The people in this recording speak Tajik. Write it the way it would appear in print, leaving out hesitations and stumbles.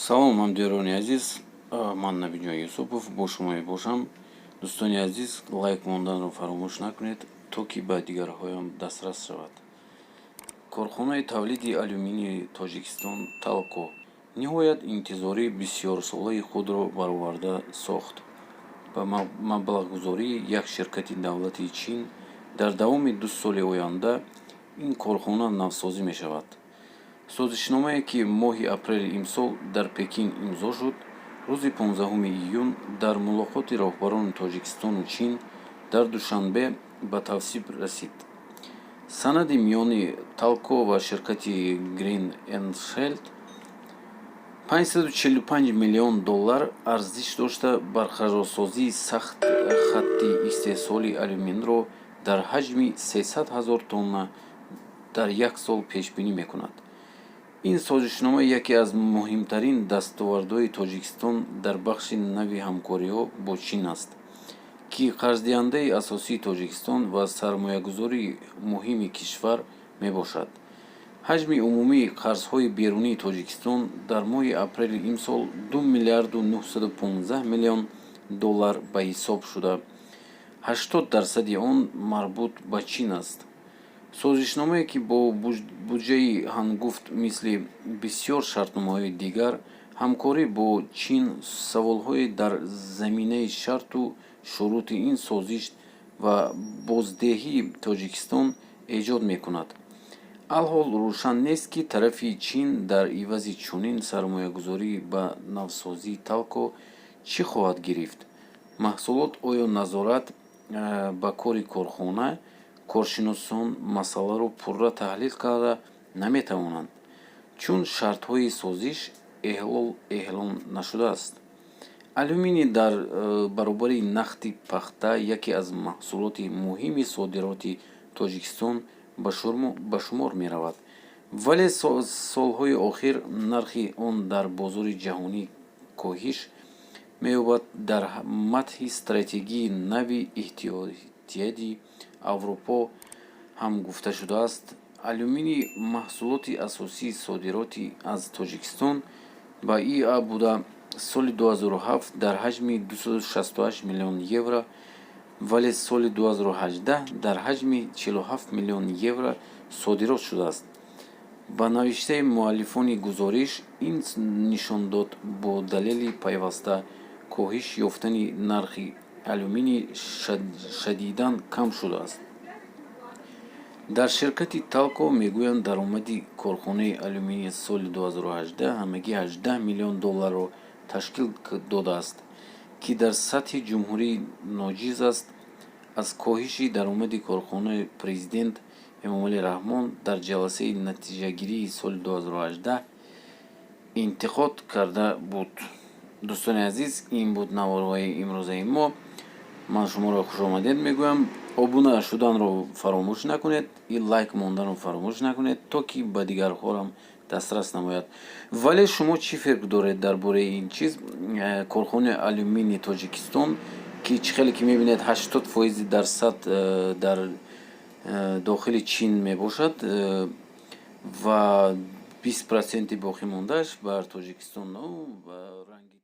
Салом, ҳамдиёрони азиз, ман Набиҷон Юсупов бо шумо мебошам. Дӯстони азиз, лайк монданро фаромӯш накунед, то ки ба дигарҳоям дастрас шавад. Корхонаи тавлиди алюминии Тоҷикистон «Талко» ниҳоят интизории бисёрсолаи худро бароварда сохт. Ба маблағгузории як ширкати давлатии Чин дар давоми 2 соли оянда ин корхона навсозӣ мешавад. Созишномае, ки моҳи апрели имсол дар Пекин имзо шуд, рӯзи 15 июн дар мулоқоти роҳбарони Тоҷикистону Чин дар Душанбе ба тасвиб расид. Санади миёни «Талко» ва ширкати Грин Эншелд 545 миллион доллар арзиш дошта, барқарорсозии хатти истеҳсоли алюминро дар ҳаҷми 300 ҳазор тонна дар як сол пешбинӣ мекунад. Ин созишнома яке аз муҳимтарин дастовардҳои Тоҷикистон дар бахши нави ҳамкориҳо бо Чин аст, ки қарздиҳандаи асосии Тоҷикистон ва сармоягузори муҳими кишвар мебошад. Ҳаҷми умумии қарзҳои берунии Тоҷикистон дар моҳи апрели имсол 2 миллиарду 915 миллион доллар ба ҳисоб шуда, 80 дарсади он марбут ба Чин аст. Созишномае, ки бо буҷаи ҳангуфт, мисли бисёр шартномаҳои дигар ҳамкорӣ бо Чин, саволҳое дар заминаи шарту шурути ин созиш ва боздиҳии Тоҷикистон эҷод мекунад. Алҳол рӯшан нест, ки тарафи Чин дар ивази чунин сармоягузорӣ ба навсозии «Талко» чӣ хоҳад гирифт: маҳсулот оё назорат ба кори корхона? Коршиносон масъаларо пурра таҳлил карда наметавонанд, чун шартҳои созиш эълон нашудааст. Алюминий дар баробари нахти пахта яке аз маҳсулоти муҳими содироти Тоҷикистон ба шумор меравад, вале солҳои охир нархи он дар бозори ҷаҳонӣ коҳиш меёбад. Дар матни стратегияи нави Иттиҳоди Аврупо ҳам гуфта шудааст, алюминий маҳсулоти асосии содиротӣ аз Тоҷикистон ба ИА буда, соли 2007 дар ҳаҷми 268 миллион евро, вале соли 2018 дар ҳаҷми 47 миллион евро содирот шудааст. Ба навиштаи муаллифони гузориш, ин нишондод бо далели пайваста коҳиш ёфтани нархи алюминий шадидан кам шудааст. Дар ширкати «Талко» мегӯянд, даромади корхонаи алюминий соли 2018 ҳамагӣ 18 миллион долларро ташкил додааст, ки дар сатҳи ҷумҳурӣ ночиз аст. Аз коҳиши даромади корхона президент Эмомалӣ Раҳмон дар ҷаласаи натиҷагирии соли 2018 интиқод карда буд. Дӯстони азиз, ин буд наворҳои имрӯзаи мо. Ман шуморо хушомадед мегӯям. Обуна шуданро фаромӯш накунед и лайк монданро фаромӯш накунед, то ки ба дигарҳоам дастрас намояд. Вале шумо чӣ фикр доред дар бораи ин чиз? Корхонаи алюминии Тоҷикистон, ки чӣ хеле ки мебинед, 80 фоизи дарсад дар дохили Чин мебошад ва 20 проценти боқӣ мондааш бар Тоҷикистон ранги.